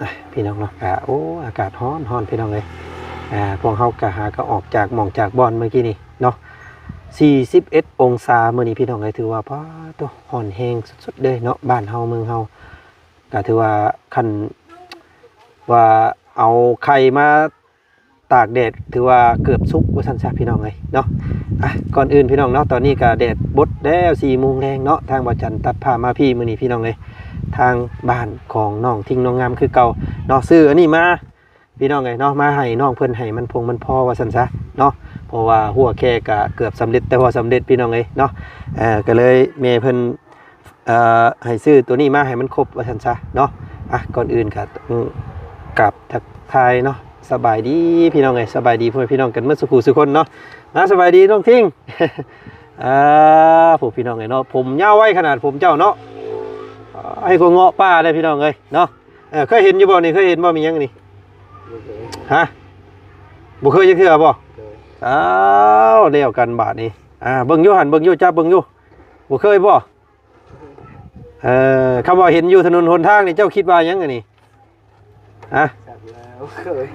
ອ່ະ ພີ່ນ້ອງເນາະ ກະ ໂອ້ ອາກາດຮ້ອນໆ ພີ່ນ້ອງເອີຍ. ອ່າ ພວກເຮົາກະຫາກະອອກຈາກໝ່ອງຈາກບ່ອນເມື່ອກີ້ນີ້ເນາະ ສີ່ສິບເອັດອົງສາມື້ນີ້ ພີ່ນ້ອງເອີຍ. ຖືວ່າ ປາດໂທ້ ຮ້ອນແຮງສຸດໆເລີຍເນາະ. ບ້ານເຮົາເມືອງເຮົາ ກະຖືວ່າ ຄັນວ່າເອົາໄຂ່ມາຕາກແດດ ຖືວ່າເກືອບສຸກວ່າຊັ້ນຊະ ພີ່ນ້ອງເອີຍເນາະ. ອ່ະ ກ່ອນອື່ນ ພີ່ນ້ອງເນາະ ຕອນນີ້ກະແດດບົດແລ້ວ ສີ່ໂມງແລງເນາະ. ທາງບ່າວຈັນຕັດພາບມາພີ້ມື້ນີ້ ພີ່ນ້ອງເອີຍ ທາງບ້ານຂອງນ້ອງທິງນ້ອງງາມຄືເກົ່າເນາະ. ຊື້ອັນນີ້ມາ ພີ່ນ້ອງເອີຍເນາະ ມາໃຫ້ນ້ອງເພິ່ນ ໃຫ້ມັນພົງມັນພໍວ່າຊັ້ນຊະເນາະ. ເພາະວ່າຮົ້ວແຄກະເກືອບສຳເລັດ ແຕ່ບໍ່ສຳເລັດ ພີ່ນ້ອງເອີຍເນາະ. ເອີ ກະເລີຍແມ່ເພິ່ນ ເອີ ໃຫ້ຊື້ໂຕນີ້ມາໃຫ້ມັນຄົບວ່າຊັ້ນຊະເນາະ. ອ່ະ ກ່ອນອື່ນກະ ອືມ ກາບທັກທາຍເນາະ ສະບາຍດີ ພີ່ນ້ອງເອີຍ ສະບາຍດີພໍ່ແມ່ພີ່ນ້ອງກັນໝົດສູ່ຜູ້ສູ່ຄົນເນາະ. ອ່ະ ສະບາຍດີນ້ອງທິງ ອ່າ ຜູ້ ພີ່ນ້ອງເອີຍເນາະ ຜົມຍາວໄວຂະໜາດຜົມເຈົ້າເນາະ ໃຫ້ກວ່າເງາະປ່າເດ້ ພີ່ນ້ອງເອີຍເນາະ. ເອີ ເຄີຍເຫັນຢູ່ບໍ່ນີ້? ເຄີຍເຫັນບໍ່? ມີຫຍັງນີ້? ບໍ່ເຄີຍ. ຮະ? ບໍ່ເຄີຍຈັກເທື່ອບໍ່? ໂດຍ. ອ້າວ ແລ້ວກັນບາດນີ້. ອ່າ ເບິ່ງຢູ່ຫັ້ນ ເບິ່ງຢູ່ ຈັບເບິ່ງຢູ່. ບໍ່ເຄີຍບໍ່? ເອີ ຄຳວ່າເຫັນຢູ່ຖະໜົນຫົນທາງນີ້ ເຈົ້າຄິດວ່າຫຍັງອັນນີ້? ຮະ? ຈັບແລ້ວ ບໍ່ເຄີຍ.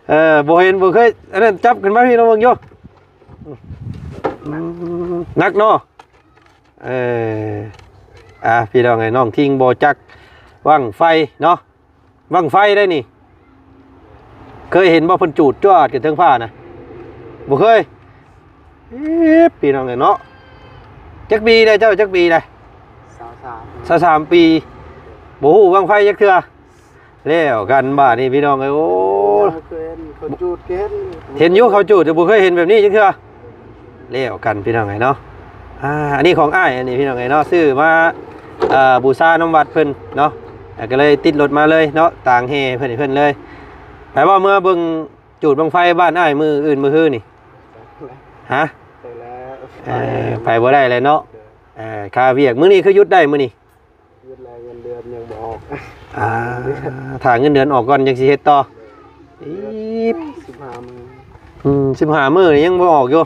ເອີ ບໍ່ເຫັນ ບໍ່ເຄີຍ. ອັນນັ້ນ ຈັບຂຶ້ນມາພີ່ນ້ອງເບິ່ງຢູ່. ອືມ ໜັກເນາະ. ເອີ ອ່າ ພີ່ນ້ອງເອີຍ ນ້ອງທິງບໍ່ຈັກບັ້ງໄຟເນາະ. ບັ້ງໄຟໄດ໋ນີ້ ເຄີຍເຫັນບໍ່ ເພິ່ນຈູດຈວດຂຶ້ນເທິງຟ້ານະ? ບໍ່ເຄີຍ. ອີບ ພີ່ນ້ອງເອີຍເນາະ. ຈັກປີແລ້ວເຈົ້າ? ຈັກປີແລ້ວ? ຊາວສາມ ຊາວສາມປີ. ບໍ່ຮູ້ບັ້ງໄຟຈັກເທື່ອ. ແລ້ວກັນບາດນີ້ ພີ່ນ້ອງເອີຍ. ໂອ້ ບໍ່ເຄີຍເຫັນ ເຂົາຈູດກໍເຫັນ. ເຫັນຢູ່ເຂົາຈູດ ແຕ່ບໍ່ເຄີຍເຫັນແບບນີ້ຈັກເທື່ອ. ແລ້ວກັນ ພີ່ນ້ອງເອີຍເນາະ. ອ່າ ອັນນີ້ຂອງອ້າຍ ອັນນີ້ ພີ່ນ້ອງເອີຍເນາະ ຊື້ມາ ເອີ ບູຊານຳວັດເພິ່ນເນາະ. ອ່າ ກໍເລີຍຕິດລົດມາເລີຍເນາະ ຕາງແຫ່ເພິ່ນໃຫ້ເພິ່ນເລີຍ. ໄປບໍ່ ເມືອເບິ່ງຈູດບັ້ງໄຟບ້ານອ້າຍມື້ອື່ນມື້ຮືນີ້? ຮະ? ໄປແລ້ວ. ເອີ ໄປບໍ່ໄດ້ແລ້ວເນາະ. ເອີ ຄາວຽກ ມື້ນີ້ຄືຢຸດໄດ້ມື້ນີ້? ຢຸດແລ້ວ ເງິນເດືອນຍັງບໍ່ອອກ. ອ່າ ຖ້າເງິນເດືອນອອກກ່ອນ ຈັ່ງຊິເຮັດຕໍ່. ອີບ ສິບຫ້າມື້. ອືມ ສິບຫ້າມື້ນີ້ຍັງບໍ່ອອກຢູ່.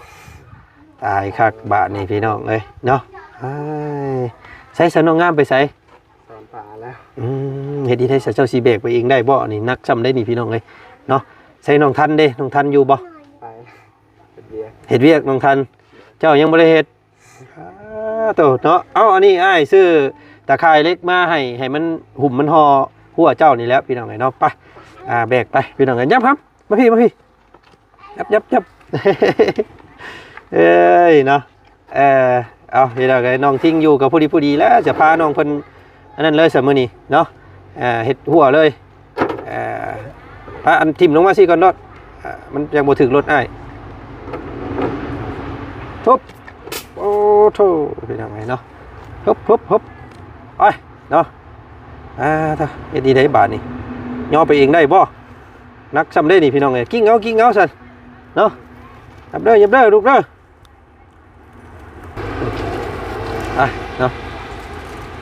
ຕາຍຄັກບາດນີ້ ພີ່ນ້ອງເອີຍເນາະ. ອ້າຍ ໃສຊະ ນ້ອງງາມໄປໃສ? ສອນປາແລ້ວ. ອືມ ເຮັດອີ່ໃດຊະ ເຈົ້າຊິແບກໄປເອງໄດ້ບໍ່? ອັນນີ້ໜັກຊ່ຳໄດ໋ນີ້ ພີ່ນ້ອງເອີຍເນາະ. ໃສນ້ອງທັນເດ້? ນ້ອງທັນຢູ່ບໍ່? ໄປເຮັດວຽກ. ເຮັດວຽກ ນ້ອງທັນ. ເຈົ້າຍັງບໍ່ໄດ້ເຮັດ? ອາ ໂຕເນາະ. ເອົາ ອັນນີ້ອ້າຍຊື້ຕາຂ່າຍເຫຼັກມາໃຫ້ ໃຫ້ມັນຫຸ້ມມັນຫໍ່ຮົ້ວເຈົ້ານີ້ແຫຼະ ພີ່ນ້ອງເອີຍເນາະ. ໄປ ອ່າ ແບກໄປ ພີ່ນ້ອງເອີຍ. ຫຍັບ ຫຍັບ ມາພີ້ ມາພີ້. ຫຍັບ ຫຍັບ ຫຍັບ. ເອີຍເນາະ. ເອີ ເອົາ ພີ່ນ້ອງເອີຍ ນ້ອງທິງຢູ່ກໍພໍດີ ພໍດີແລ້ວ ຈະພານ້ອງເພິ່ນອັນນັ້ນເລີຍຊະມື້ນີ້ເນາະ. ເອີ ເຮັດຮົ້ວເລີຍ. ເອີ ພາອັນຖິ້ມລົງມາຊີ້ກ່ອນໂລດ. ເອີ ມັນຍັງບໍ່ຖືກລົດອ້າຍ. ທຸບ ໂອ້ໂທ້ ພີ່ນ້ອງເອີຍເນາະ. ຮຶບ ຮຶບ ຮຶບ ໄປເນາະ. ອ່າ ເຮັດດີໄດ໋ບາດນີ້. ຍໍໄປເອງໄດ້ບໍ່? ໜັກຊ່ຳເດ້ນີ້ ພີ່ນ້ອງເອີຍ. ກິ້ງເອົາ ກິ້ງເອົາຊັ້ນເນາະ. ຫຍັບເດີ ຫຍັບເດີ ລູກເດີ. ອ່ະເນາະ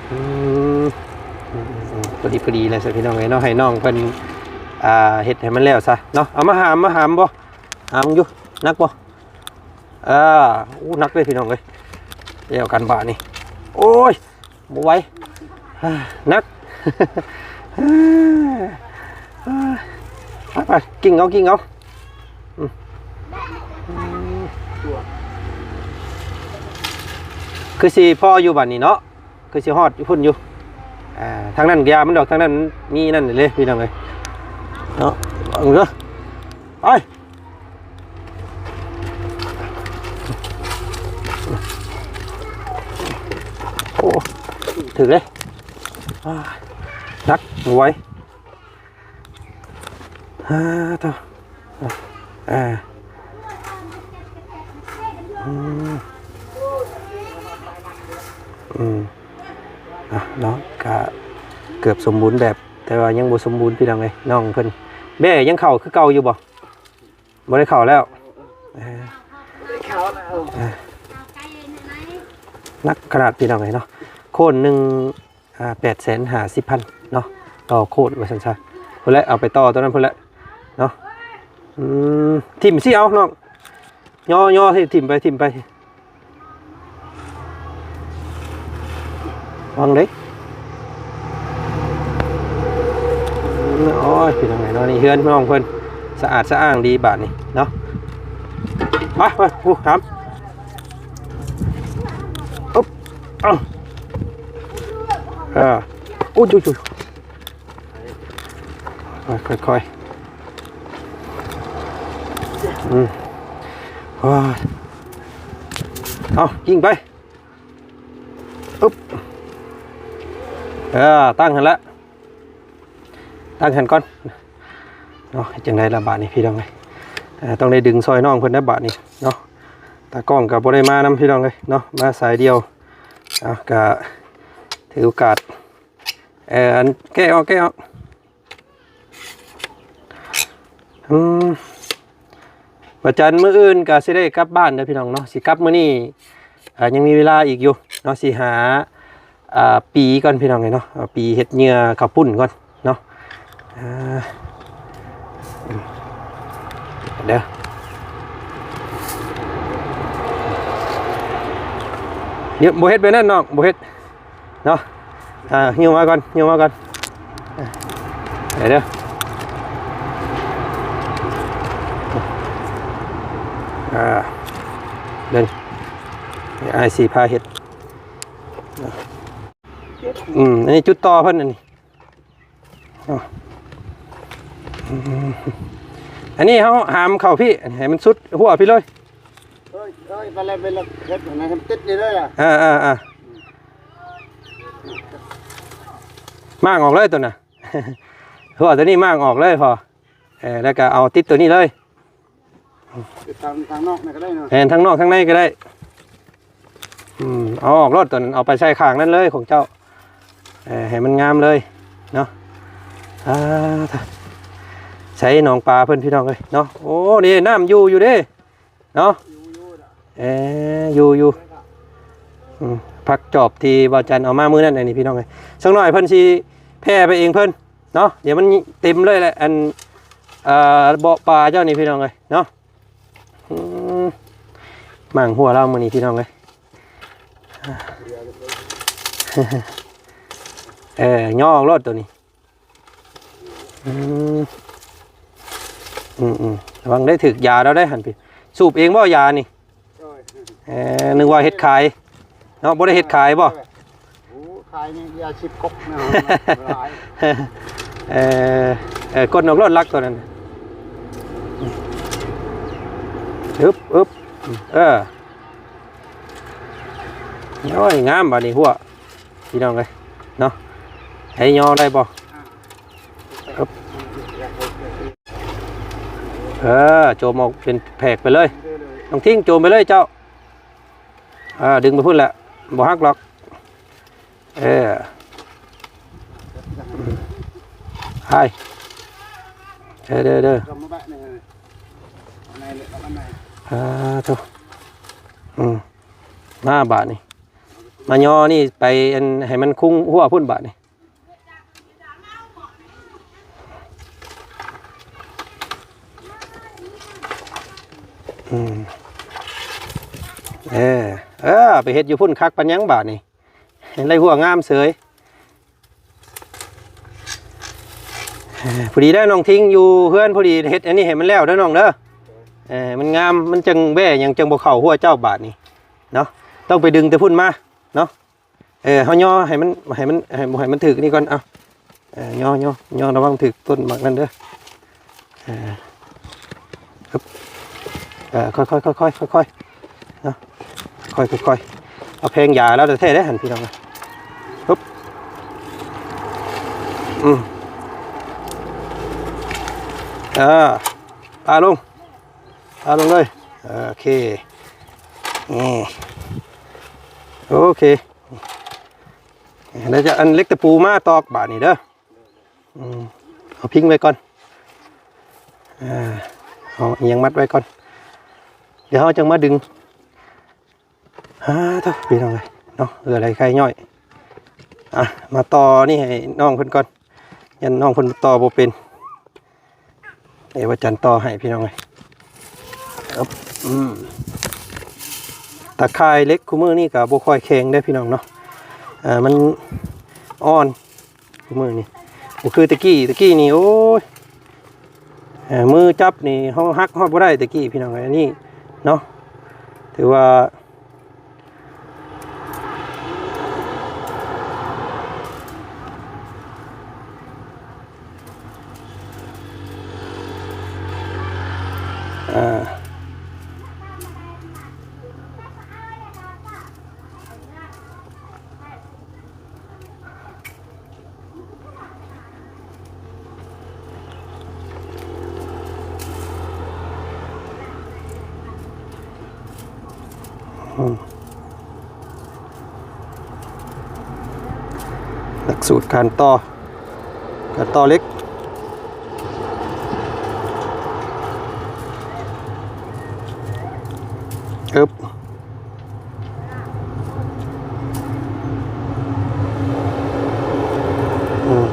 ອືມ ພໍດີ ພໍດີແລ້ວຊະ ພີ່ນ້ອງເອີຍເນາະ. ໃຫ້ນ້ອງເພິ່ນ ອ່າ ເຮັດໃຫ້ມັນແລ້ວຊະເນາະ. ເອົາມາຫາມ ມາຫາມບໍ່? ຫາມຢູ່. ໜັກບໍ່? ອ່າ ໂອ້ ໜັກເດ້ ພີ່ນ້ອງເອີຍ. ແລ້ວກັນບາດນີ້. ໂອ້ຍ ບໍ່ໄຫວ ໜັກ. ໄປໆ ກິ້ງເອົາ ກິ້ງເອົາ. ອືມ ຄືຊິພໍຢູ່ບາດນີ້ເນາະ ຄືຊິຮອດຢູ່ພຸ້ນຢູ່. ອ່າ ທາງນັ້ນຢ່າມັນດອກ ທາງນັ້ນມີນັ້ນເດ້ ພີ່ນ້ອງເອີຍເນາະ. ເບິ່ງເດີ ໄປ. ໂອ້ ຖືກເດ້. ອ່າ ໜັກ ບໍ່ໄຫວ. ອ່າ ໂທ້ ອ່າ ອືມ ອືມ ອ່ະ ເນາະ ກະເກືອບສົມບູນແບບ ແຕ່ວ່າຍັງບໍ່ສົມບູນ ພີ່ນ້ອງເອີຍ. ນ້ອງເພິ່ນ ແບ້ຍັງເຂົ້າຄືເກົ່າຢູ່ບໍ່? ບໍ່ໄດ້ເຂົ້າແລ້ວ. ເອີ ເຂົ້າແລ້ວ. ເອີ ໜັກຂະໜາດ ພີ່ນ້ອງເອີຍເນາະ. ໂຄນໜຶ່ງ ອ່າ ແປດແສນຫ້າສິບພັນເນາະ ຕໍ່ໂຄດວ່າຊັ້ນຊະ. ພຸ້ນແຫຼະ ເອົາໄປຕໍ່ຕົວນັ້ນພຸ້ນແຫຼະເນາະ. ອືມ ຖິ້ມຊິ ເອົານ້ອງ ຍໍໆ ຖິ້ມໄປ ຖິ້ມໄປ. ວາງເດ້. ເນາະ ນີ້ເຮືອນນ້ອງເພິ່ນ ສະອາດສະອ້າງດີບາດນີ້ເນາະ. ໄປ ໄປ ຜູ້ຫາມ ອຶບ ເອົາ ເອີ ອຸ້ຍ ອຸ້ຍ ອຸ້ຍ ຄ່ອຍໆ ອືມ ໂອ້ຍ ເອົາ ຍິງໄປ ອຶບ ເອີ ຕັ້ງຫັ້ນລະ ຕັ້ງຫັ້ນກ່ອນເນາະ. ເຮັດຈັ່ງໃດລະບາດນີ້ພີ່ນ້ອງເອີຍ ເອີ ຕ້ອງໄດ້ດຶງຊ່ອຍນ້ອງເພິ່ນໄດ໋ບາດນີ້ເນາະ. ຕາກ້ອງກໍບໍ່ໄດ້ມານຳພີ່ນ້ອງເອີຍເນາະ ມາສາຍດຽວ ເອົາ ກໍຖືໂອກາດ ເອີ ອັນ ແກະອອກ ແກະອອກ ອືມ ວັນຈັນມື້ອື່ນກໍຊິໄດ້ກັບບ້ານເດີພີ່ນ້ອງເນາະ. ຊິກັບມື້ນີ້ ອ່າ ຍັງມີເວລາອີກຢູ່ເນາະ ຊິຫາ ອ່າ ປີກ່ອນພີ່ນ້ອງເອີຍເນາະ ເອົາປີເຮັດເຫຍື່ອເຂົ້າປຸ້ນກ່ອນເນາະ. ອ່າ ເດີ ດຽວ ບໍ່ເຮັດແບບນັ້ນນ້ອງ ບໍ່ເຮັດເນາະ. ອ່າ ຫິ້ວມາກ່ອນ ຫິ້ວມາກ່ອນ ເດີ ເດີ ອ່າ ເບິ່ງ ອ້າຍຊິພາເຮັດ ອືມ ອັນນີ້ຈຸດຕໍ່ເພິ່ນ ອັນນີ້ ເອົາ ອືມ ອັນນີ້ເຮົາຫາມເຂົ້າພີ້ ໃຫ້ມັນສຸດຫົວພີ້ເລີຍ. ເອີຍ ເອີຍ ໄປແລ້ວ ໄປແລ້ວ ເຮັດໃຫ້ມັນຕິດນີ້ເລີຍອະ. ເອີ ເອີ ເອີ ມ້າງອອກເລີຍຕົວນະ ຫົວຕົວນີ້ມ້າງອອກເລີຍພໍ ເອີ ແລ້ວກໍເອົາຕິດຕົວນີ້ເລີຍ. ທາງ ທາງນອກນີ້ກໍໄດ້ເນາະ ແມ່ນ ທາງນອກທາງໃນກໍໄດ້. ອືມ ເອົາອອກໂລດຕົວນັ້ນ ເອົາໄປໃສ່ຂ້າງນັ້ນເລີຍຂອງເຈົ້າ ເອີ ໃຫ້ມັນງາມເລີຍເນາະ. ອ່າ ໃສ່ໜອງປາເພິ່ນພີ່ນ້ອງເອີຍເນາະ. ໂອ້ ນີ້ນ້ຳຢູ່ ຢູ່ເດ້ເນາະ ເອີ ຢູ່ ຢູ່ ອືມ ຜັກຈອບທີ່ບ່າວຈັນເອົາມາມື້ນັ້ນ ອັນນີ້ພີ່ນ້ອງເອີຍ ສັກໜ້ອຍເພິ່ນຊິແຜ່ໄປເອງເພິ່ນ ເນາະ ດຽວມັນເຕັມເລີຍແຫຼະ ອັນ ເອີ ເບາະປາເຈົ້ານີ້ພີ່ນ້ອງເອີຍເນາະ. ອືມ ໝາງຫົວລາວມື້ນີ້ພີ່ນ້ອງເອີຍ ເອີ ຍໍອອກໂລດໂຕນີ້. ອືມ ອືມໆ ລະວັງໄດ້ຖືກຢາລາວໄດ້ຫັ້ນພີ້ ສູບເອງບໍ່ຢານີ້? ໂດຍ ເອີ ນຶກວ່າເຮັດຂາຍເນາະ ບໍ່ໄດ້ເຮັດຂາຍບໍ່? ໂອ້ ຂາຍນີ້ຢາສິບກົກນະ ຫຼາຍ ເອີ ເອີ ກົດອອກໂລດຫຼັກຕົວນັ້ນ ອຶບ ອຶບ ເອີ ໂອ້ຍ ງາມບາດນີ້ຫົວ ພີ່ນ້ອງເອີຍເນາະ ໃຫ້ຍໍໄດ້ບໍ່? ອຶບ ເອີ ໂຈມອອກເປັນແຜກໄປເລີຍ ນ້ອງທິງ ໂຈມໄປເລີຍເຈົ້າ. ອ່າ ດຶງໄປພຸ້ນແຫຼະ ບໍ່ຫັກດອກ ເອີ ໄປ ເດີ ເດີ ເດີ ອ່າ ໂທ້ ອືມ ມາບາດນີ້ ມາຍໍນີ້ໄປ ອັນ ໃຫ້ມັນຄຸງຫົວພຸ້ນບາດນີ້. ອືມ ເອີ ເອີ ໄປເຮັດຢູ່ພຸ້ນຄັກປານຫຍັງບາດນີ້ ໄດ້ຫົວງາມເສີຍ. ເອີ ພໍດີໄດ້ນ້ອງທິງຢູ່ເຮືອນ ພໍດີເຮັດອັນນີ້ໃຫ້ມັນແລ້ວເດີນ້ອງເດີ ເອີ ມັນງາມ ມັນຈັ່ງແຫວ່ຫຍັງຈັ່ງບໍ່ເຂົ້າຫົວເຈົ້າບາດນີ້ເນາະ ຕ້ອງໄປດຶງແຕ່ພຸ້ນມາເນາະ. ເອີ ເຮົາຍໍໃຫ້ມັນ ໃຫ້ມັນ ໃຫ້ ໃຫ້ມັນຖືກນີ້ກ່ອນ ເອົາ ເອີ ຍໍ ຍໍ ຍໍ ລະວັງຖືກຕົ້ນໝາກນັ້ນເດີ ເອີ ຮຶບ ເອີ ຄ່ອຍໆ ຄ່ອຍໆ ຄ່ອຍໆ ເນາະ ຄ່ອຍໆ ຄ່ອຍໆ ເອົາແພງຢາລາວແທ້ໆເດ້ຫັ້ນ ພີ່ນ້ອງ ຮຶບ ອືມ ເອີ ປາລົງ ເອົາລົງເລີຍ ເອີ ໂອເຄ ນີ້ ໂອເຄ ແລ້ວຈະອັນເຫຼັກຕະປູມາຕອກບາດນີ້ເດີ ອືມ ເອົາພິງໄວ້ກ່ອນ ເອົາອີ່ຫຍັງມັດໄວ້ກ່ອນ ດຽວເຮົາຈັ່ງມາດຶງ. ອ່າ ໂທ້ ພີ່ນ້ອງເອີຍເນາະ ເຫື່ອໄຫຼໄຄຍ້ອຍ. ອ່ະ ມາຕໍ່ນີ້ໃຫ້ນ້ອງເພິ່ນກ່ອນ ຢ້ານນ້ອງເພິ່ນຕໍ່ບໍ່ເປັນ ເອີ ວ່າຈັນຕໍ່ໃຫ້ ພີ່ນ້ອງເອີຍ. ອຶບ ອືມ ຕາຂ່າຍເຫຼັກຄູ່ມື້ນີ້ກໍບໍ່ຄ່ອຍແຂງເດ້ ພີ່ນ້ອງເນາະ ເອີ ມັນອ່ອນ ມື້ນີ້ບໍ່ຄືແຕ່ກີ້ ແຕ່ກີ້ນີ້ ໂອ້ຍ ເອີ ມືຈັບນີ້ເຮົາຫັກຮອດບໍ່ໄດ້ແຕ່ກີ້ພີ່ນ້ອງເອີຍ ອັນນີ້ເນາະ ຖືວ່າ ອ່າ ອືມ ຫຼັກສູດການຕໍ່ ການຕໍ່ເຫຼັກ ອຶບ ອືມ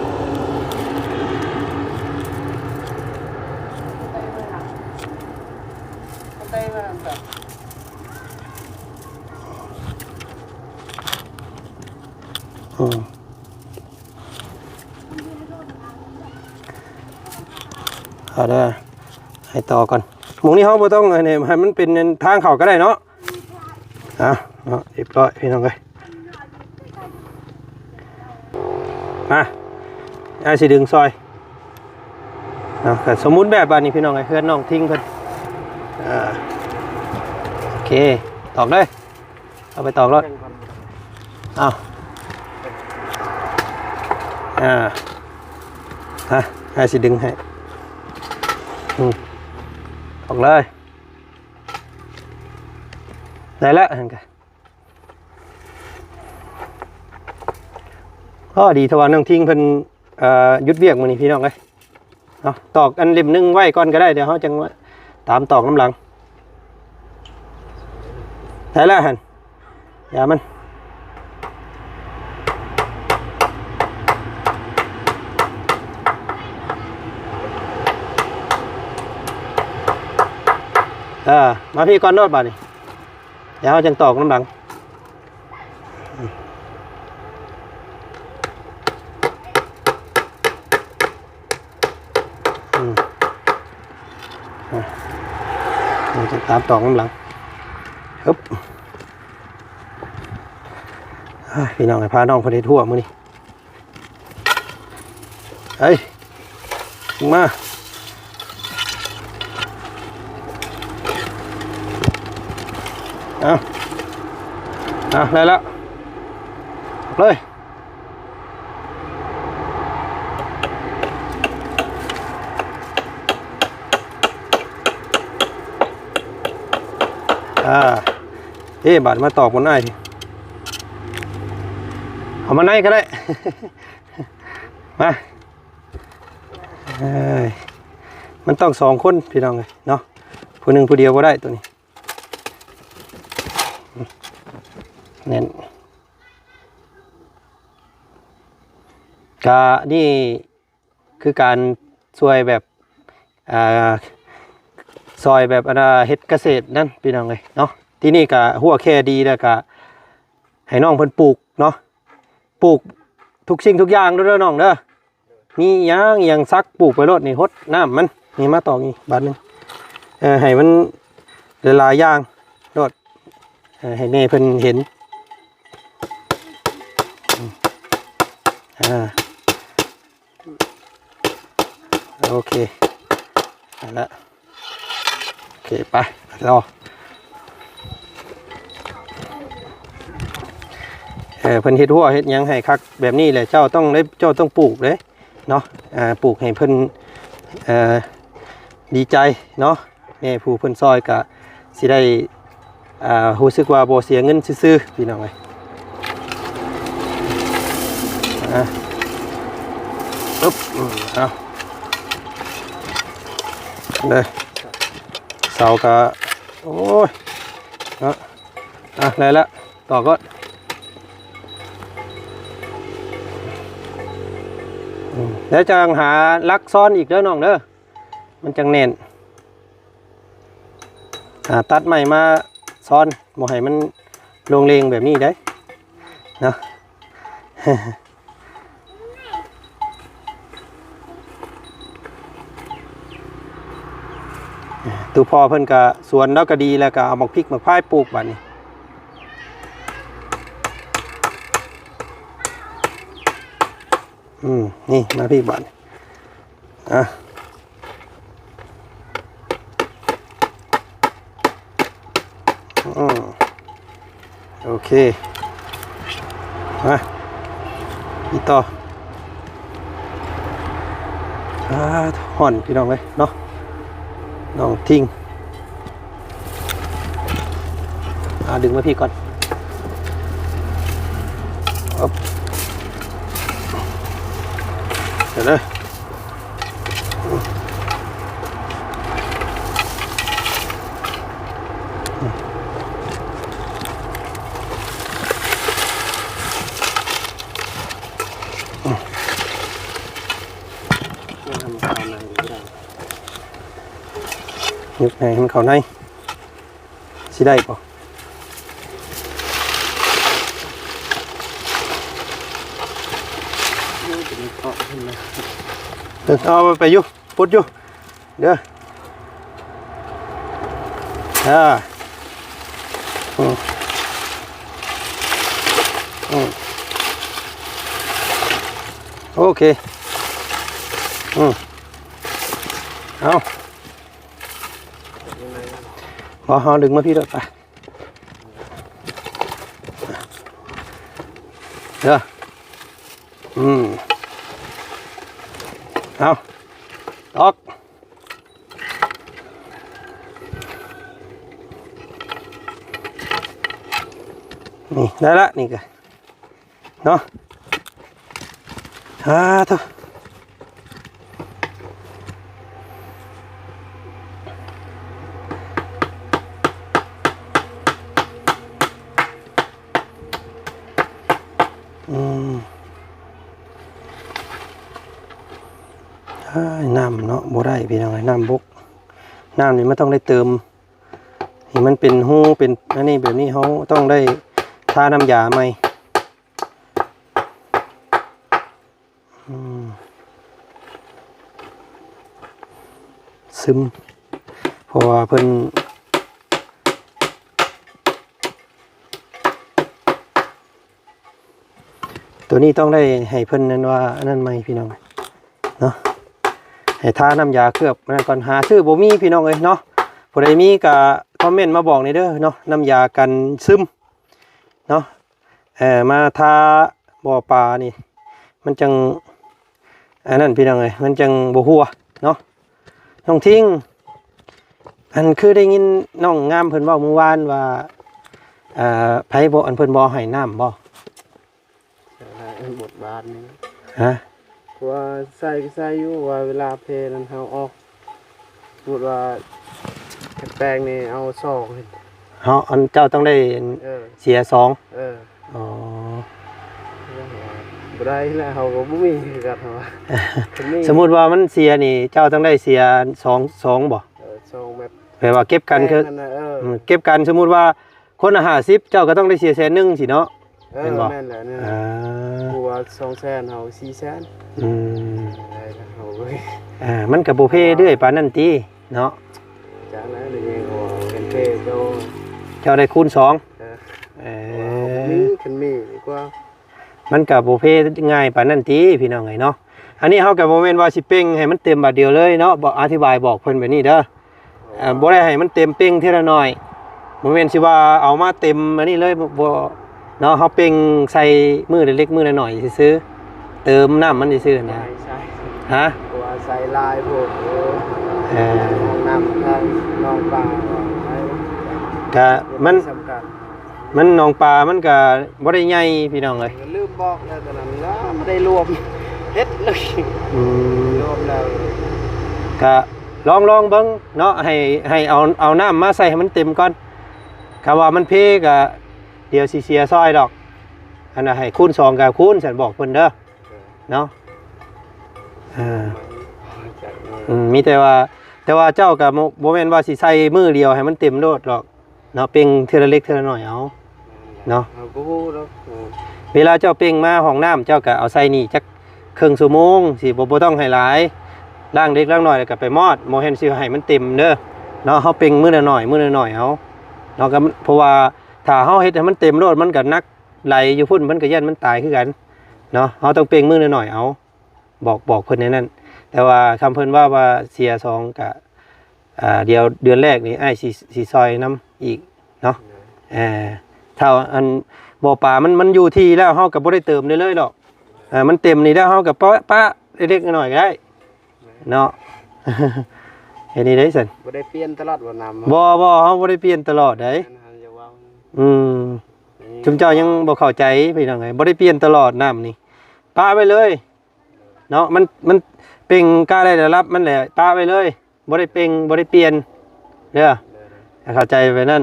ອືມ ເອົາເດີ ໃຫ້ຕໍ່ກ່ອນ ໝ່ອງນີ້ເຮົາບໍ່ຕ້ອງ ອັນນີ້ ໃຫ້ມັນເປັນທາງເຂົ້າກໍໄດ້ເນາະ. ອ່ະ ເນາະ ຮຽບຮ້ອຍພີ່ນ້ອງເອີຍ ມາ ອ້າຍຊິດຶງຊ່ອຍ ເນາະ ກໍສົມບູນແບບບາດນີ້ພີ່ນ້ອງເອີຍ ເຮືອນນ້ອງທິງເພິ່ນ ເອີ ໂອເຄ ຕອກເລີຍ ເອົາໄປຕອກໂລດ ເອົາ ອ່າ ອ່ະ ອ້າຍຊິດຶງໃຫ້ ອືມ ຕອກເລີຍ ໄດ້ແລ້ວຫັ້ນກະ ອໍ ດີເທົ່າວ່ານ້ອງທິງເພິ່ນ ເອີ ຢຸດວຽກມື້ນີ້ພີ່ນ້ອງເອີຍ ເນາະ ຕອກອັນເຫຼັ້ມໜຶ່ງໄວ້ກ່ອນກໍໄດ້ ດຽວເຮົາຈັ່ງມາຕາມຕອກນຳຫຼັງ ໄດ້ແລ້ວຫັ້ນ ຢ່າມັນ ເອີ ມາພີ້ກ່ອນໂລດບາດນີ້ ດຽວເຮົາຈັ່ງຕອກນຳຫຼັງ ອືມ ອືມ ອ່ະ ດຽວຈະຕາມຕອກນຳຫຼັງ ຮຶບ ອ່າ ພີ່ນ້ອງ ໃຫ້ພານ້ອງເພິ່ນເຮັດຮົ້ວມື້ນີ້ ເອີຍ ມາ ເອົາ ເອົາ ໄດ້ແລ້ວ ເລີຍ ອ່າ ເອີ ບາດມາຕອກບົນອ້າຍ ເອົາມາໃນກໍໄດ້ ມາ ເອີຍ ມັນຕ້ອງສອງຄົນພີ່ນ້ອງເອີຍເນາະ ຜູ້ໜຶ່ງຜູ້ດຽວບໍ່ໄດ້ໂຕນີ້ ແໜ້ນ ກະນີ້ ຄືການຊ່ວຍແບບ ອ່າ ຊ່ອຍແບບ ອັນນ່າ ເຮັດກະເສດນັ້ນພີ່ນ້ອງເອີຍເນາະ ທີ່ນີ້ກະຮົ້ວແຄ່ດີ ແລ້ວກະໃຫ້ນ້ອງເພິ່ນປູກເນາະ ປູກທຸກສິ່ງທຸກຢ່າງເດີນ້ອງເດີ ມີຫຍັງ ອີ່ຫຍັງສັກປູກໄປໂລດນີ້ ຫົດນ້ຳມັນ ນີ້ມາຕອກນີ້ບາດໜຶ່ງ ເອີ ໃຫ້ມັນຫຼາຍໆຢ່າງໂລດ ເອີ ໃຫ້ແມ່ເພິ່ນເຫັນ ອືມ ອ່າ ໂອເຄ ຫັ້ນລະ ໂອເຄ ໄປ ໄປຕໍ່ ເອີ ເພິ່ນເຮັດຮົ້ວເຮັດຫຍັງໃຫ້ຄັກແບບນີ້ແຫຼະ ເຈົ້າຕ້ອງໄດ້ ເຈົ້າຕ້ອງປູກເດ້ເນາະ ອ່າ ປູກໃຫ້ເພິ່ນ ເອີ ດີໃຈເນາະ ແມ່ຜູ້ເພິ່ນຊ່ອຍກະຊິໄດ້ ອ່າ ຮູ້ສຶກວ່າບໍ່ເສຍເງິນຊື່ໆ ພີ່ນ້ອງເອີຍ ອ່າ ປຶບ ອືມ ເອົາ ເດີ ເສົາກະ ໂອ້ຍ ເນາະ ອ່ະ ໄດ້ລະ ຕອກກ່ອນ ອືມ ແລ້ວຈັ່ງຫາຫຼັກຊ້ອນອີກເດີນ້ອງເດີ ມັນຈັ່ງແໜ້ນ ອ່າ ຕັດໄມ້ມາຊ້ອນ ບໍ່ໃຫ້ມັນໂລ່ງເລງແບບນີ້ເດ້ ເນາະ ອືມ ໂຕພໍ່ເພິ່ນກະສວນລາວກະດີ ແລ້ວກະເອົາໝາກພິກໝາກພາຍປູກບາດນີ້. ອືມ ນີ້ມາພີ້ບາດນີ້ ອ່ະ ອືມ ໂອເຄ ມາ ອີກຕໍ່. ອ່າ ຮ້ອນພີ່ນ້ອງເອີຍເນາະ ນ້ອງທິງ. ອ່າ ດຶງມາພີ້ກ່ອນ ອຶບ ດຽວເດີ. ຍົກໃຫ້ມັນເຂົ້າໃນ ຊິໄດ້ບໍ່? ເອີ ເອົາໄປຢູ່ ປົດຢູ່ເດີ ອ່າ ອືມ ອືມ ໂອເຄ ອືມ ເອົາ ບໍ່ ເຮົາດຶງມາພີ້ໂລດ ໄປ ເດີ ອືມ ເອົາ ຕອກ ນີ້ ໄດ້ລະ ນີ້ກະ ເນາະ ສາທຸ ອືມ ອ້າຍ ນ້ຳເນາະ ບໍ່ໄດ້ພີ່ນ້ອງເອີຍ ນ້ຳບົກ ນ້ຳນີ້ມັນຕ້ອງໄດ້ເຕີມ ໃຫ້ມັນເປັນຮູເປັນອັນນີ້ແບບນີ້ ເຮົາຕ້ອງໄດ້ທານ້ຳຢາໃໝ່ ອືມ ຊຶມ ເພາະວ່າເພິ່ນ ໂຕນີ້ຕ້ອງໄດ້ໃຫ້ເພິ່ນນັ້ນວ່າອັນນັ້ນໃໝ່ພີ່ນ້ອງເນາະ ໃຫ້ທານ້ຳຢາເຄືອບນັ້ນກ່ອນ ຫາຊື້ບໍ່ມີພີ່ນ້ອງເອີຍເນາະ ຜູ້ໃດມີກະຄອມເມັນມາບອກແດ່ເດີເນາະ ນ້ຳຢາກັນຊຶມເນາະ ເອີ ມາທາບໍ່ປານີ້ ມັນຈັ່ງ ອັນນັ້ນພີ່ນ້ອງເອີຍ ມັນຈັ່ງບໍ່ຮົ່ວເນາະ. ນ້ອງທິງ ອັນຄືໄດ້ຍິນນ້ອງງາມເພິ່ນເວົ້າມື້ວານວ່າ ເອີ ໃຜບໍ່ ອັນເພິ່ນບໍ່ໃຫ້ນ້ຳບໍ່? ໃສ່ຫຼາຍ ອັນບົດບາດນີ້ ຮະ? ວ່າໃສ່ກໍໃສ່ຢູ່ ວ່າເວລາເພນັ້ນເຮົາອອກ ສົມມຸດວ່າແປງນີ້ເອົາສອງ ເຮົາ ອັນເຈົ້າຕ້ອງໄດ້ ເອີ ເສຍສອງ ເອີ ອໍ ບໍ່ໄດ້ແລ້ວ ເຮົາກໍບໍ່ມີຄືກັນ ເຮົາວ່າ ຄັນມີ ສົມມຸດວ່າມັນເສຍນີ້ ເຈົ້າຕ້ອງໄດ້ເສຍສອງ ສອງບໍ່? ເອີ ສອງແມັດ ແປວ່າເກັບກັນຄື ແປງຫັ້ນນະ ເອີ ອືມ ເກັບກັນ ສົມມຸດວ່າຄົນລະຫ້າສິບ ເຈົ້າກໍຕ້ອງໄດ້ເສຍແສນໜຶ່ງຊີ້ເນາະ ເອີ ແມ່ນບໍ່? ແມ່ນແຫຼະ ນີ້ນະ ອ່າ ຜູ້ວ່າສອງແສນ ເຮົາສີ່ແສນ ອືມ ເຮົາ ອ່າ ມັນກໍບໍ່ເພເລື້ອຍປານນັ້ນຕິເນາະ ຈັກແລ້ວ ໄດ້ຍິນເຂົາເວົ້າເປັນເພ ເຈົ້າ ເຈົ້າໄດ້ຄູນສອງ ເອີ ເອີ ບໍ່ມີ ຄັນມີດີກວ່າ ມັນກະບໍ່ເພງ່າຍປານນັ້ນຕິ ພີ່ນ້ອງເອີຍເນາະ. ອັນນີ້ເຮົາກະບໍ່ແມ່ນວ່າຊິເປັ່ງໃຫ້ມັນເຕັມບາດດຽວເລີຍເນາະ ບອກ ອະທິບາຍບອກເພິ່ນແບບນີ້ເດີ ເອີ ບໍ່ໄດ້ໃຫ້ມັນເຕັມ ເປັ່ງເທື່ອລະໜ້ອຍ ບໍ່ແມ່ນຊິວ່າເອົາມາເຕັມອັນນີ້ເລີຍ ບໍ່ ບໍ່ເນາະ ເຮົາເປັ່ງໃສ່ມື້ລະເລັກມື້ລະໜ້ອຍຊື່ໆ ເຕີມນ້ຳມັນຊື່ໆນະ ໃສ່ ຮະ ເພາະວ່າໃສ່ຫຼາຍໂພດ ເອີ ເອີ ນ້ຳທາງໜອງປາ ກະມັນ ມັນໜອງປາມັນກະບໍ່ໄດ້ໃຫຍ່ພີ່ນ້ອງເອີຍ ລືມບອກແລ້ວຕອນນັ້ນ ບໍ່ໄດ້ລວມເຮັດເລີຍ ອືມ ລວມແລ້ວ ກະລອງ ລອງເບິ່ງເນາະ ໃຫ້ ໃຫ້ເອົາ ເອົານ້ຳມາໃສ່ໃຫ້ມັນເຕັມກ່ອນ ຄັນວ່າມັນເພກະດຽວຊິເສຍຊ່ອຍດອກ ອັນນ່າ ໃຫ້ຄູນສອງກະຄູນ ຊັ້ນບອກເພິ່ນເດີ ເອີ ເນາະ ເອີ ອືມ ມີແຕ່ວ່າ ແຕ່ວ່າເຈົ້າກະບໍ່ ບໍ່ແມ່ນວ່າຊິໃສ່ມື້ດຽວໃຫ້ມັນເຕັມໂລດດອກ ເນາະ ເປັ່ງເທື່ອລະເລັກເທື່ອລະໜ້ອຍເອົາ ແມ່ນແຫຼະ ເນາະ ເຮົາກໍຮູ້ດອກ ເອີ ເວລາເຈົ້າເປັ່ງມາຫ້ອງນ້ຳ ເຈົ້າກໍເອົາໃສ່ນີ້ຈັກເຄິ່ງຊົ່ວໂມງ ຊິບໍ່ ບໍ່ຕ້ອງໃຫ້ຫຼາຍ ລ້າງເລັກລ້າງໜ້ອຍແລ້ວກໍໄປມອດ ບໍ່ແມ່ນຊິໃຫ້ມັນເຕັມເດີ ເນາະ ເຮົາເປັ່ງມື້ລະໜ້ອຍ ມື້ລະໜ້ອຍເອົາເນາະ ກໍ ເພາະວ່າຖ້າເຮົາເຮັດໃຫ້ມັນເຕັມໂລດ ມັນກໍໜັກໄຫຼຢູ່ພຸ້ນ ມັນກໍຢ້ານມັນຕາຍຄືກັນເນາະ ເຮົາຕ້ອງເປັ່ງມື້ລະໜ້ອຍເອົາ ບອກ ບອກເພິ່ນແນວນັ້ນ ແຕ່ວ່າຄຳເພິ່ນເວົ້າວ່າເສຍສອງກະ ອ່າ ດຽວເດືອນແລກນີ້ອ້າຍຊິ ຊິຊ່ອຍນຳອີກເນາະ ເອີ ຖ້າອັນບໍ່ປາມັນ ມັນຢູ່ທີ່ແລ້ວ ເຮົາກໍບໍ່ໄດ້ເຕີມເລື້ອຍໆດອກ ເອີ ມັນເຕັມນີ້ແລ້ວ ເຮົາກໍປະ ປະເລັກໆນ້ອຍໆກໍໄດ້ເນາະ ເຮັດນີ້ໄດ້ຊັ້ນ ບໍ່ໄດ້ປ່ຽນຕະຫຼອດບໍ່ນ້ຳ ບໍ່ ບໍ່ ເຮົາບໍ່ໄດ້ປ່ຽນຕະຫຼອດໃດ ອັນນັ້ນຢ່າເວົ້າ ອືມ ອືມ ຊຸມເຈົ້າຍັງບໍ່ເຂົ້າໃຈພີ່ນ້ອງເອີຍ ບໍ່ໄດ້ປ່ຽນຕະຫຼອດນ້ຳນີ້ ປະໄວ້ເລີຍ ເນາະ ມັນ ມັນເປັ່ງກະໄດ້ລະດັບມັນແຫຼະ ປະໄວ້ເລີຍ ບໍ່ໄດ້ເປັ່ງ ບໍ່ໄດ້ປ່ຽນເດີ ໃຫ້ເຂົ້າໃຈໄວ້ນັ້ນ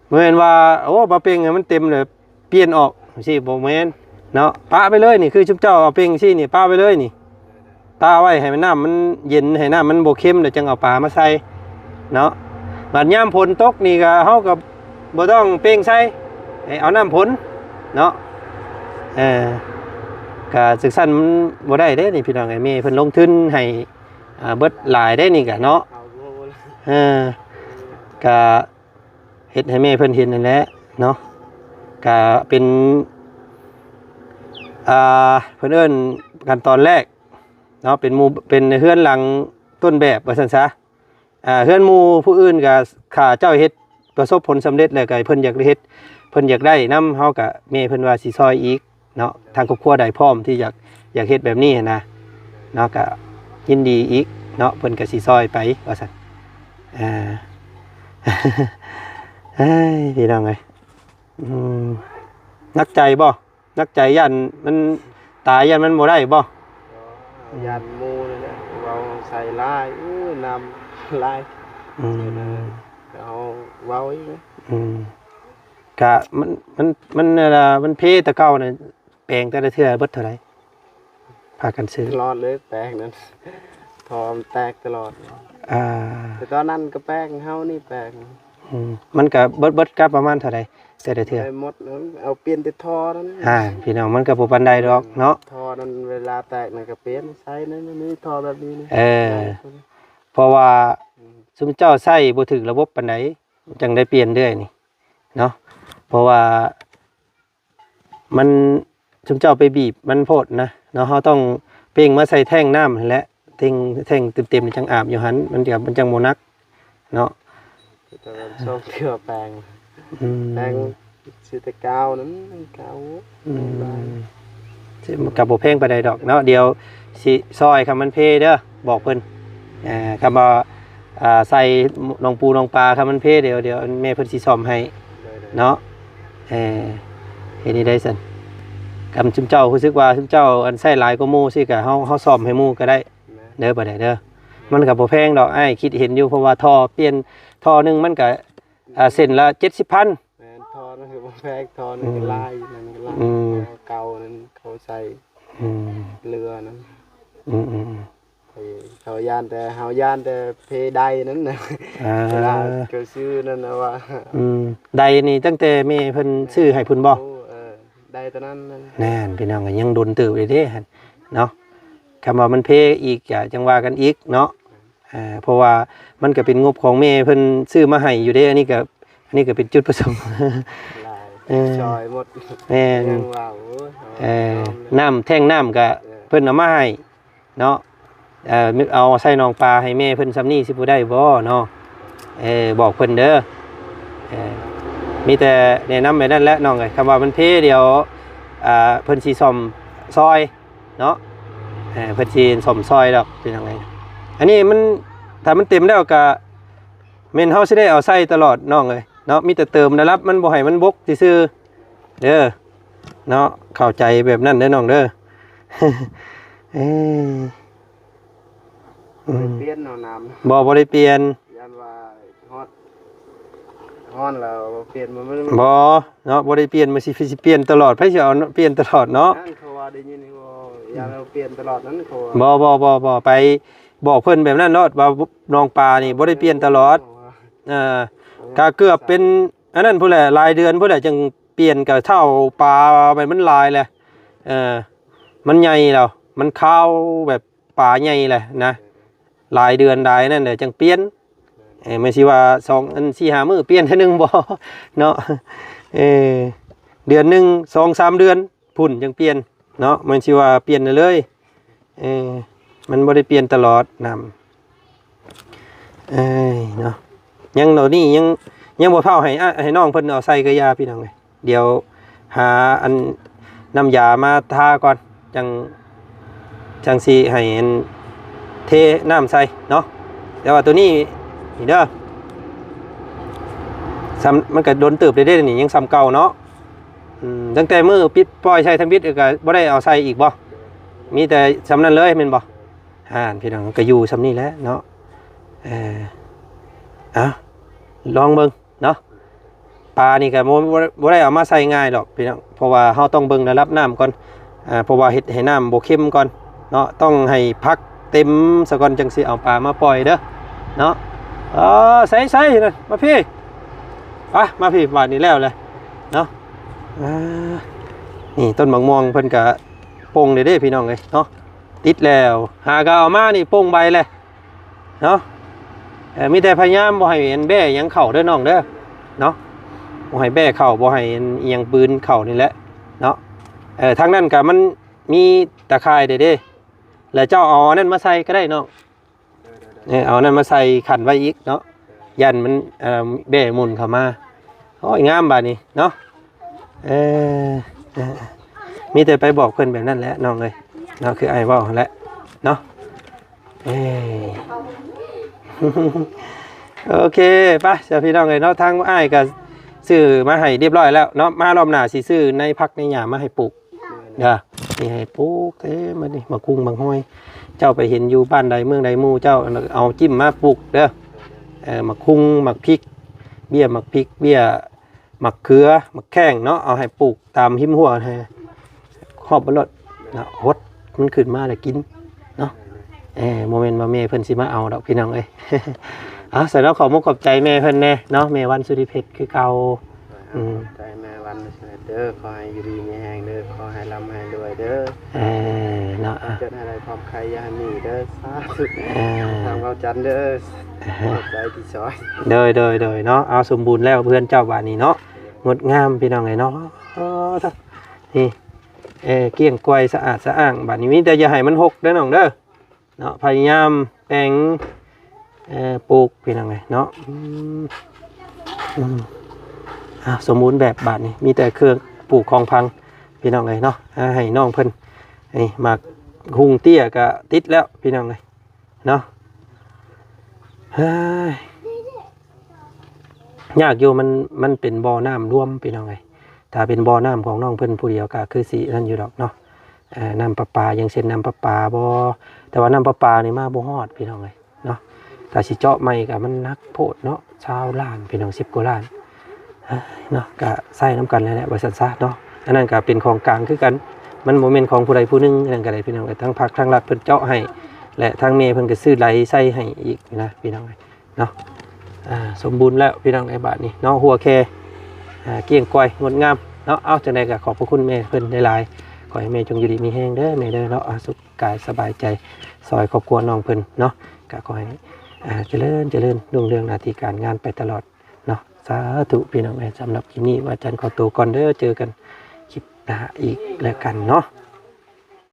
ບໍ່ແມ່ນວ່າ ໂອ້ ມາເປັ່ງໃຫ້ມັນເຕັມແລ້ວປ່ຽນອອກ ຈັ່ງຊີ້ບໍ່ແມ່ນເນາະ ປະໄວ້ເລີຍ ນີ້ຄືຊຸມເຈົ້າເອົາເປັ່ງຊີ້ນີ້ ປະໄວ້ເລີຍນີ້ ຕາໄວ້ໃຫ້ນ້ຳມັນເຢັນ ໃຫ້ນ້ຳມັນບໍ່ເຄັມ ແລ້ວຈັ່ງເອົາປາມາໃສ່ເນາະ ບາດຍາມຝົນຕົກນີ້ກໍ ເຮົາກໍບໍ່ຕ້ອງເປັ່ງໃສ່ ໃຫ້ເອົານ້ຳຝົນເນາະ ເອີ ກະຈັ່ງຊັ້ນມັນບໍ່ໄດ້ເດ້ນີ້ພີ່ນ້ອງເອີຍ ແມ່ເພິ່ນລົງທຶນໃຫ້ ອ່າ ເບິດຫຼາຍເດ້ນີ້ກະເນາະ ເອີ ກະເຮັດໃຫ້ແມ່ເພິ່ນເຫັນນັ້ນແຫຼະເນາະ ກະເປັນ ອ່າ ເພິ່ນເອີ້ນຂັ້ນຕອນແລກເນາະ ເປັນໝູ່ ເປັນເຮືອນຫຼັງຕົ້ນແບບວ່າຊັ້ນຊະ ອ່າ ເຮືອນໝູ່ຜູ້ອື່ນກໍ ຖ້າເຈົ້າເຮັດປະສົບຜົນສຳເລັດແລ້ວກໍເພິ່ນຢາກເຮັດ ເພິ່ນຢາກໄດ້ນຳ ເຮົາກໍ ແມ່ເພິ່ນວ່າຊິຊ່ອຍອີກເນາະ ທາງຄອບຄົວໃດພ້ອມທີ່ຢາກ ຢາກເຮັດແບບນີ້ຫັ້ນນະເນາະ ກໍຍິນດີອີກເນາະ ເພິ່ນກໍຊິຊ່ອຍໄປວ່າຊັ້ນ ອ່າ ເອີຍ ພີ່ນ້ອງເອີຍ ອືມ ໜັກໃຈບໍ່? ໜັກໃຈ ຢ້ານມັນຕາຍ ຢ້ານມັນບໍ່ໄດ້ບໍ່? ຢ້ານໝູ່ນີ້ແຫຼະ ເວົ້າໃສ່ຫຼາຍ ເອີ ນ້ຳຫຼາຍ ອືມ ເຮົາເວົ້າອີກ ອືມ ກະມັນ ມັນ ມັນ ມັນເພແຕ່ເກົ່ານະ ແປງແຕ່ລະເທື່ອເບິດເທົ່າໃດ? ພາກັນຊື້ຕະຫຼອດເລີຍແປງນັ້ນ ທໍ່ມັນແຕກຕະຫຼອດ ອ່າ ແຕ່ຕອນນັ້ນກໍແປງ ເຮົານີ້ແປງ ອືມ ມັນກະເບິດ ເບິດກັບປະມານເທົ່າໃດ ແຕ່ລະເທື່ອ? ໄດ້ໝົດ ເອົາປ່ຽນແຕ່ທໍ່ນັ້ນ ອ່າ ພີ່ນ້ອງ ມັນກໍບໍ່ປານໃດດອກເນາະ ອືມ ທໍ່ນັ້ນເວລາແຕກນັ້ນກໍປ່ຽນໃສ່ນັ້ນ ມີທໍ່ແບບນີ້ ເອີ ເພາະວ່າ ອືມ ຊຸມເຈົ້າໃຊ້ບໍ່ຖືກລະບົບປານໃດ ຈັ່ງໄດ້ປ່ຽນເລື້ອຍນີ້ເນາະ ເພາະວ່າ ມັນ ຊຸມເຈົ້າໄປບີບມັນໂພດນະເນາະ ເຮົາຕ້ອງເປັ່ງມາໃສ່ແທ້ງນ້ຳຫັ້ນແຫຼະ ແທ້ງ ແທ້ງເຕັມໆ ຈັ່ງອາບຢູ່ຫັ້ນ ມັນຈະ ມັນຈັ່ງບໍ່ໜັກເນາະ ແຕ່ວ່າຊ່ວງທີ່ວ່າແປງ ອືມ ແປງ ຊື້ແຕ່ກາວນັ້ນ ກາວ ອືມ ມັນກໍບໍ່ແພງປານໃດດອກເນາະ ດຽວຊິຊ່ອຍ ຄຳມັນເພເດີ ບອກເພິ່ນ ອ່າ ຄຳວ່າ ອ່າ ໃສ່ໜອງປູໜອງປາ ຄຳມັນເພ ດຽວ ດຽວແມ່ເພິ່ນຊິສ້ອມໃຫ້ເນາະ ເອີ ເຮັດນີ້ໄດ້ຊັ້ນ ຄຳຊຸມເຈົ້າຮູ້ສຶກວ່າຊຸມເຈົ້າ ອັນ ໃຊ້ຫຼາຍກວ່າໝູ່ຊີ້ ກະເຮົາ ເຮົາສ້ອມໃຫ້ໝູ່ກໍໄດ້ເດີ ບາດໃດເດີ ມັນກໍບໍ່ແພງດອກ ອ້າຍຄິດເຫັນຢູ່ ເພາະວ່າທໍ່ປ່ຽນ ທໍ່ໜຶ່ງມັນກໍ ອ່າ ເສັ້ນລະເຈັດສິບພັນ ແມ່ນ ທໍ່ນັ້ນກໍບໍ່ແພງ ທໍ່ນັ້ນກໍຫຼາຍ ອືມ ນັ້ນກໍຫຼາຍ ອືມ ເກົ່ານັ້ນເຂົາໃສ່ ອືມ ເຫຼືອນັ້ນ ອືມໆ ເຂົາຢ້ານແຕ່ ເຮົາຢ້ານແຕ່ເພໄດນັ້ນນະ ອ່າ ເວລາເຂົາຊື້ນັ້ນນະວ່າ ອືມ ໄດນີ້ຕັ້ງແຕ່ແມ່ເພິ່ນຊື້ໃຫ້ພຸ້ນບໍ່? ໂອ້ ເອີ ໄດຕອນນັ້ນ ແມ່ນ ພີ່ນ້ອງ ກໍຍັງດົນເຕີບເດ້ເນາະ ຄຳວ່າມັນເພອີກ ກໍຈັ່ງວ່າກັນອີກເນາະ ອ່າ ເພາະວ່າມັນກໍເປັນງົບຂອງແມ່ເພິ່ນຊື້ມາໃຫ້ຢູ່ເດ້ ອັນນີ້ກໍ ອັນນີ້ກໍເປັນຈຸດປະສົງ ຫຼາຍ ເອີ ຊ່ອຍໝົດ ແມ່ນ ຍັງວ່າ ໂອ້ຍ ເອີ ນ້ຳ ແທ້ງນ້ຳກໍ ເອີ ເພິ່ນເອົາມາໃຫ້ເນາະ ເອີ ເອົາໃສ່ໜອງປາໃຫ້ແມ່ເພິ່ນສ່ຳນີ້ ຊິບໍ່ໄດ້ບໍ່ເນາະ ເອີ ບອກເພິ່ນເດີ ເອີ ມີແຕ່ແນະນຳໄປນັ້ນແຫຼະນ້ອງເອີຍ ຄຳວ່າມັນເພ ດຽວ ອ່າ ເພິ່ນຊິສ້ອມຊ່ອຍ ເນາະ ເອີ ເພິ່ນຊິສ້ອມຊ່ອຍດອກ ເປັນຫຍັງໄງ ອັນນີ້ມັນ ຖ້າມັນເຕັມແລ້ວກະແມ່ນເຮົາຊິໄດ້ເອົາໃສ່ຕະຫຼອດນ້ອງເອີຍເນາະ ມີແຕ່ເຕີມລະດັບມັນບໍ່ໃຫ້ມັນບົກຊື່ໆເດີເນາະ ເຂົ້າໃຈແບບນັ້ນເດີນ້ອງເດີ ເອີ ອືມ ບໍ່ໄດ້ປ່ຽນເນາະນ້ຳ ບໍ່ ບໍ່ໄດ້ປ່ຽນ ຢ້ານວ່າຮອດ ຮ້ອນແລ້ວປ່ຽນ ບໍ່ ບໍ່ເນາະ ບໍ່ໄດ້ປ່ຽນ ມັນຊິ ຊິປ່ຽນຕະຫຼອດ ໃຜຊິເອົາປ່ຽນຕະຫຼອດເນາະ ນັ້ນເຂົາວ່າໄດ້ຍິນຢູ່ ຢ້ານວ່າປ່ຽນຕະຫຼອດນັ້ນ ເຂົາວ່າ ບໍ່ ບໍ່ ບໍ່ ບໍ່ ໄປບອກເພິ່ນແບບນັ້ນໂລດ ວ່າໜອງປານີ້ບໍ່ໄດ້ປ່ຽນຕະຫຼອດ ເອີ ກະເກືອບເປັນອັນນັ້ນພຸ້ນແຫຼະ ຫຼາຍເດືອນພຸ້ນແຫຼະ ຈັ່ງປ່ຽນ ກະເທົ່າປາມັນຫຼາຍແຫຼະ ເອີ ມັນໃຫຍ່ແລ້ວ ມັນຄາວແບບ ປາໃຫຍ່ແຫຼະນະ ຫຼາຍເດືອນຫຼາຍນັ້ນແຫຼະຈັ່ງປ່ຽນ ເອີ ແມ່ນຊິວ່າສອງ ອັນ ສີ່ຫ້າມື້ປ່ຽນເທື່ອໜຶ່ງບໍ່ເນາະ? ເອີ ເດືອນໜຶ່ງ ສອງສາມເດືອນພຸ້ນຈັ່ງປ່ຽນເນາະ, ແມ່ນຊິວ່າປ່ຽນໄດ້ເລີຍ. ເອີ ມັນບໍ່ໄດ້ປ່ຽນຕະຫຼອດນ້ຳ ເອີຍເນາະ. ຍັງດອກນີ້ ຍັງ ຍັງບໍ່ເຜົາໃຫ້ ອະ ໃຫ້ນ້ອງເພິ່ນເອົາໃສ່ກະຢາ ພີ່ນ້ອງເອີຍ. ດຽວຫາອັນນ້ຳຢາມາທາກ່ອນ ຈັ່ງ ຈັ່ງຊິໃຫ້ອັນເທນ້ຳໃສ່ເນາະ. ແຕ່ວ່າໂຕນີ້ ນີ້ເດີ ສ່ຳ ມັນກະດົນເຕີບເດ້ ນີ້ຍັງສ່ຳເກົ່າເນາະ. ອືມ ຕັ້ງແຕ່ມື້ປິດປ່ອຍໃສ່ທຳອິດ ກະບໍ່ໄດ້ເອົາໃສ່ອີກບໍ່? ມີແຕ່ສ່ຳນັ້ນເລີຍແມ່ນບໍ່? ອ່າ ພີ່ນ້ອງ ກະຢູ່ສ່ຳນີ້ແຫຼະເນາະ. ເອີ ເອົາ ລອງເບິ່ງເນາະ. ປານີ້ກະບໍ່ ບໍ່ ບໍ່ໄດ້ເອົາມາໃສ່ງ່າຍດອກພີ່ນ້ອງ ເພາະວ່າເຮົາຕ້ອງເບິ່ງລະດັບນ້ຳກ່ອນ. ອ່າ ເພາະວ່າເຮັດໃຫ້ນ້ຳບໍ່ເຄັມກ່ອນເນາະ, ຕ້ອງໃຫ້ຜັກເຕັມສາກ່ອນ ຈັ່ງຊິເອົາປາມາປ່ອຍເດີເນາະ. ເອີ ໃສ່ໆ ນັ້ນ ມາພີ້ ໄປ ມາພີ້ ບາດນີ້ແລ້ວແຫຼະເນາະ. ອ່າ ນີ້ຕົ້ນໝາກມ່ວງເພິ່ນກະປົ່ງເດ້ໆ ພີ່ນ້ອງເອີຍເນາະ. ຕິດແລ້ວ ຫາກະເອົາມານີ້ປົ່ງໃບແຫຼະເນາະ. ເອີ ມີແຕ່ພະຍາຍາມບໍ່ໃຫ້ອັນແບ້ຫຍັງເຂົ້າເດີນ້ອງເດີເນາະ, ບໍ່ໃຫ້ແບ້ເຂົ້າ ບໍ່ໃຫ້ອັນອີ່ຫຍັງປືນເຂົ້ານີ້ແຫຼະເນາະ. ເອີ ທາງນັ້ນກະມັນມີຕາຂ່າຍເດ້ເດ້ ແລ້ວເຈົ້າເອົາອັນນັ້ນມາໃສ່ກະໄດ້ນ້ອງ. ເອີ ເອົາອັນນັ້ນມາໃສ່ຂັນໄວ້ອີກເນາະ ຢ້ານມັນ ເອີ ແບ້ໝຸ່ນເຂົ້າມາ. ໂອ້ຍ ງາມບາດນີ້ເນາະ. ເອີ ເອີ ມີແຕ່ໄປບອກເພິ່ນແບບນັ້ນແຫຼະນ້ອງເອີຍເນາະ, ຄືອ້າຍເວົ້າຫັ້ນແຫຼະເນາະ. ເອີ ໂອເຄ ໄປຊະພີ່ນ້ອງເອີຍເນາະ. ທາງອ້າຍກະຊື້ມາໃຫ້ຮຽບຮ້ອຍແລ້ວເນາະ, ມາລອບໜ້າຊິຊື້ໃນຜັກໃນຫຍ້າມາໃຫ້ປູກ ເດີ ນີ້ໃຫ້ປູກເຕັມໝົດນີ້ ໝາກຫຸ່ງໝາກຫອຍ. ເຈົ້າໄປເຫັນຢູ່ບ້ານໃດເມືອງໃດ ໝູ່ເຈົ້າເອົາຈິ້ມມາປູກເດີ. ເອີ ໝາກຫຸ່ງ ໝາກພິກ ເບ້ຍໝາກພິກ ເບ້ຍໝາກເຂືອ ໝາກແຂ້ງເນາະ, ເອົາໃຫ້ປູກຕາມຮິມຮົ້ວໃຫ້ຮອບເບິດໂລດເນາະ, ຫົດມັນຂຶ້ນມາແລ້ວກິນເນາະ. ເອີ ບໍ່ແມ່ນວ່າແມ່ເພິ່ນຊິມາເອົາດອກ ພີ່ນ້ອງເອີຍ. ເອົາ ສະນັ້ນ ຂອບມຸກຂອບໃຈແມ່ເພິ່ນແດ່ເນາະ, ແມ່ວັນສຸລິເພັດຄືເກົ່າ. ອືມ ໃຈແມ່ວັນເດີ ຂໍໃຫ້ຢູ່ດີມີແຮງເດີ ຂໍໃຫ້ລ່ຳໃຫ້ລວຍເດີ. ເອີ ເນາະ ເອີ ເຈັບໃຫ້ໄດ້ຄວາມໄຄຢ່າໃຫ້ມີເດີ ສາທຸ. ເອີ ທາງເວົ້າຈັນເດີ ຂອບໃຈທີ່ຊ່ອຍ. ໂດຍ ໂດຍ ໂດຍ ເນາະ. ເອົາ ສົມບູນແລ້ວເຮືອນເຈົ້າບາດນີ້ເນາະ, ງົດງາມ ພີ່ນ້ອງເອີຍເນາະ. ເອີ ນີ້ ເອີ ກ້ຽງກວາຍ ສະອາດສະອ້າງ. ບາດນີ້ມີແຕ່ຢ່າໃຫ້ມັນຮົກເດີນ້ອງເດີ. ເນາະ ພະຍາຍາມແປງ ເອີ ປູກ ພີ່ນ້ອງເອີຍເນາະ. ອືມ ອືມ ອ່າ ສົມບູນແບບບາດນີ້ ມີແຕ່ເຄື່ອງປູກຂອງຝັງ ພີ່ນ້ອງເອີຍເນາະ. ອ່າ ໃຫ້ນ້ອງເພິ່ນ ນີ້ ໝາກຫຸ່ງເຕ້ຍກະຕິດແລ້ວ ພີ່ນ້ອງເອີຍເນາະ. ເຮີ້ຍ ຍາກຢູ່ ມັນ ມັນເປັນບໍ່ນ້ຳລວມ ພີ່ນ້ອງເອີຍ. ຖ້າເປັນບໍ່ນ້ຳຂອງນ້ອງເພິ່ນຜູ້ດຽວກະຄືຊິນັ້ນຢູ່ດອກເນາະ. ເອີ ນ້ຳປະປາ ຢ່າງເຊັ່ນນ້ຳປະປາບໍ ແຕ່ວ່ານ້ຳປະປານີ້ມາບໍ່ຮອດ ພີ່ນ້ອງເອີຍເນາະ. ຖ້າຊິເຈາະໃໝ່ກະມັນໜັກໂພດເນາະ ຊາວລ້ານ ພີ່ນ້ອງ ສິບກວ່າລ້ານເນາະ. ກະໃຊ້ນຳກັນແຫຼະ ວ່າຊັ້ນຊະເນາະ. ອັນນັ້ນກະເປັນຂອງກາງຄືກັນ ມັນບໍ່ແມ່ນຂອງຜູ້ໃດຜູ້ໜຶ່ງ. ອັນນັ້ນກະໄດ້ ພີ່ນ້ອງເອີຍ ທາງພັກທາງລັດເພິ່ນເຈາະໃຫ້ ແລະ ທາງແມ່ເພິ່ນກະຊື້ໄຫຼໃສ່ໃຫ້ອີກນະ ພີ່ນ້ອງເອີຍ. ເນາະ ອ່າ ສົມບູນແລ້ວ ພີ່ນ້ອງເອີຍ ບາດນີ້ເນາະ. ຫົວແຄ ອ່າ ກ້ຽງກວາຍ ງົດງາມເນາະ. ເອົາ ຈັ່ງໃດກະຂອບພະຄຸນແມ່ເພິ່ນຫຼາຍໆ. ຂໍໃຫ້ແມ່ຈົ່ງຢູ່ດີມີແຮງເດີແມ່ເດີເນາະ. ອ່າ ສຸກກາຍສະບາຍໃຈ ຊ່ອຍຄອບຄົວນ້ອງເພິ່ນເນາະ. ກະຂໍໃຫ້ ອ່າ ຈະເລີນ ຈະເລີນ ຮຸ່ງເຮືອງໜ້າທີ່ການງານໄປຕະຫຼອດເນາະ. ສາທຸ ພີ່ນ້ອງເອີຍ. ສຳລັບຄລິບນີ້ ວ່າຈັນຂໍໂຕກ່ອນເດີ. ເຈີກັນຄລິບໜ້າອີກແລ້ວກັນເນາະ.